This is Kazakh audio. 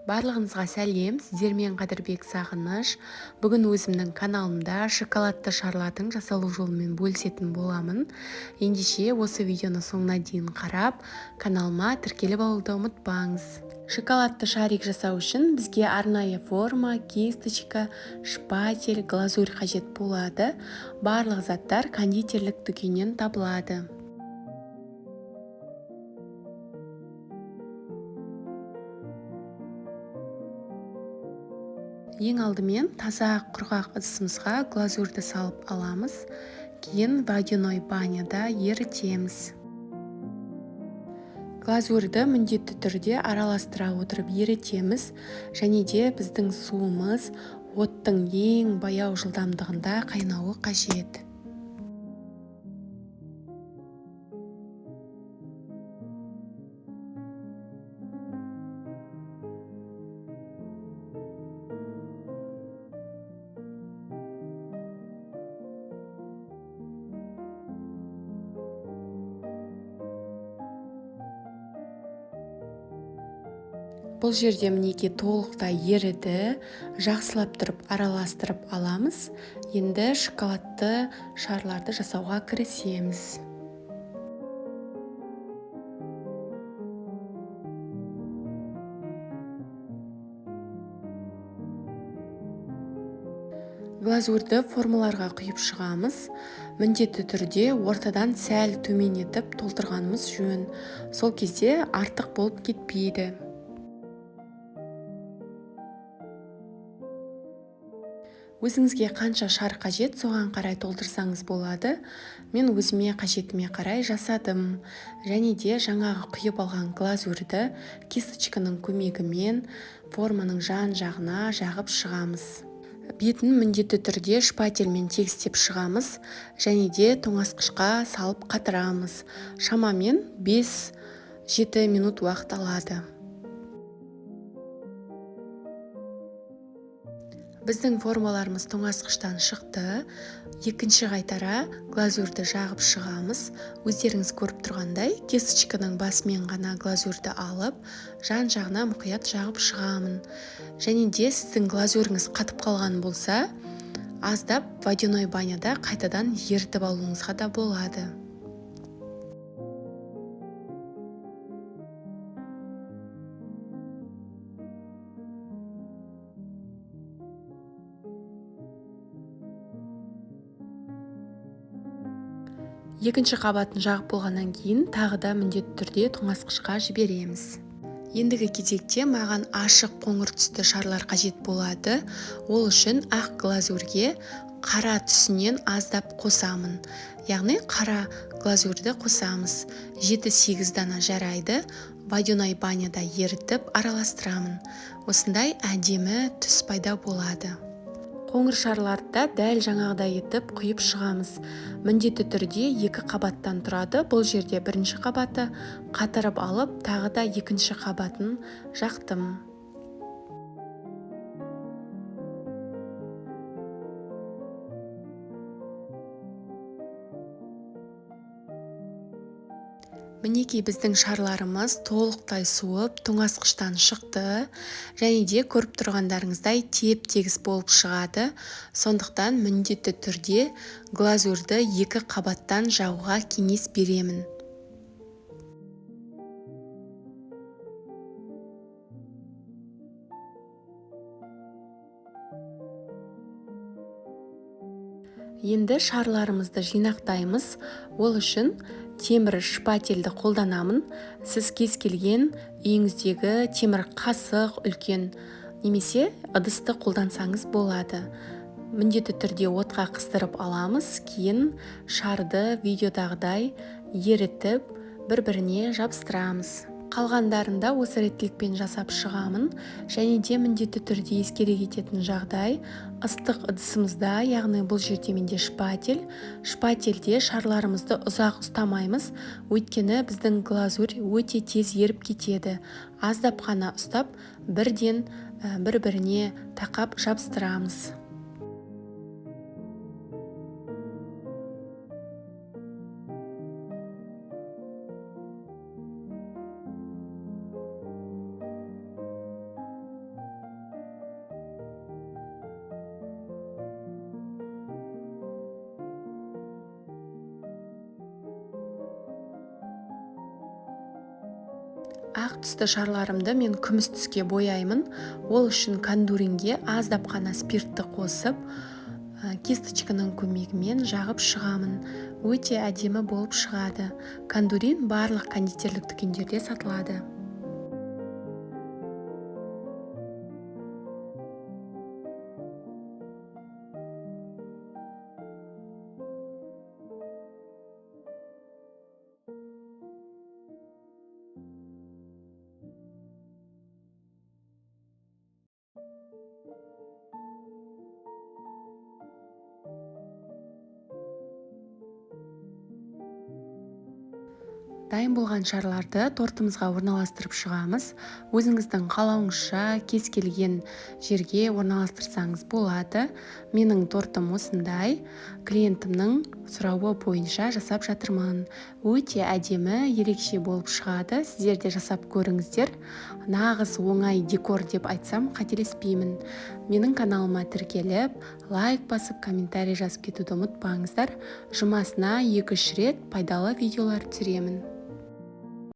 Барлығыңызға сәлем, сіздермен Қадірбек Сағыныш. Бүгін өзімнің каналымда шоколадты шарлардың жасалу жолымен бөлісетін боламын. Ендеше осы видеоны соңына дейін қарап, каналыма тіркеліп алуды ұмытпаңыз. Шоколадты шарик жасау үшін бізге арнайы форма, кисточка, шпатель, глазурь қажет болады. Барлық заттар кондитерлік дүкеннен табылады. Ең алдымен таза құрғақ ыдысымызға глазурьді салып аламыз. Кейін водяной баняда ерітеміз. Глазурьді міндетті түрде араластыра отырып ерітеміз. Және де біздің суымыз оттың ең баяу жылдамдығында қайнауы қажет. Бұл жерде мінекей толықтай еріді, жақсылап тұрып араластырып аламыз. Енді шоколадты шарларды жасауға кірісеміз. Глазурьді формаларға құйып шығамыз. Міндетті түрде ортадан сәл төмен етіп толтырғанымыз жөн. Сол кезде артық болып кетпейді. Өзіңізге қанша шар қажет, соған қарай толтырсаңыз болады. Мен өзіме қажетіме қарай жасадым. Және де жаңағы құйып алған глазурьді кисточканың көмегімен форманың жан-жағына жағып шығамыз. Бетін міндетті түрде шпательмен тегістеп шығамыз және де тоңазытқышқа салып қатырамыз. Шамамен 5-7 минут уақыт алады. Біздің формаларымыз тоңазытқыштан шықты. Екінші қайтара глазурьді жағып шығамыз. Өздеріңіз көріп тұрғандай, кисточканың басымен ғана глазурьді алып, жан-жағына мұқият жағып шығамын. Және де сіздің глазуріңіз қатып қалған болса, аздап водяной баняда қайтадан ерітіп алуыңызға да болады. Екінші қабатын жағып болғаннан кейін тағы да міндетті түрде тоңазытқышқа жібереміз. Ендігі кезекте маған ашық қоңыр түсті шарлар қажет болады. Ол үшін ақ глазурьге қара түсінен аздап қосамын. Яғни қара глазурьді қосамыз. 7-8 дана жарайды. Водяной баняда ерітіп араластырамын. Осындай әдемі түс пайда болады. Қоңыр шарларды да дәл жаңағыдай етіп құйып шығамыз. Міндетті түрде екі қабаттан тұрады. Бұл жерде бірінші қабаты қатырып алып, тағы да екінші қабатын жақтым. Мінекей біздің шарларымыз толықтай суып, тоңазытқыштан шықты. Және де көріп тұрғандарыңыздай теп-тегіс болып шығады. Сондықтан міндетті түрде глазурьді екі қабаттан жағуға кеңес беремін. Енді шарларымызды жинақтаймыз. Ол үшін темір шпательді қолданамын. Сіз кез келген үйіңіздегі темір қасық үлкен немесе ыдысты қолдансаңыз болады. Міндетті түрде отқа қыздырып аламыз. Кейін шарды видеодағыдай ерітіп бір-біріне жабыстырамыз. Қалғандарында осы реттілікпен жасап шығамын. Және де міндетті түрде ескере кететін жағдай, ыстық ыдысымызда, яғни бұл жерде менде шпатель. Шпательде шарларымызды ұзақ ұстамаймыз, өйткені біздің глазурь өте тез еріп кетеді. Аздап қана ұстап, бірден бір-біріне тақап жабыстырамыз. Ақ түсті шарларымды мен күміс түске бояймын. Ол үшін кандуринге аздап қана спиртті қосып, кисточканың көмегімен жағып шығамын. Өте әдемі болып шығады. Кандурин барлық кондитерлік дүкендерде сатылады. Дайын болған шарларды тортымызға орналастырып шығамыз. Өзіңіздің қалауыңызша кез келген жерге орналастырсаңыз болады. Менің тортым осындай. Клиентімнің сұрауы бойынша жасап жатырмын. Өте әдемі, ерекше болып шығады. Сіздер де жасап көріңіздер. Нағыз оңай декор деп айтсам, қателеспеймін. Менің каналыма тіркеліп, лайк басып, комментарий жазып кетуді ұмытпаңыздар. Жұмасына 2-3 рет пайдалы видеолар түсіремін.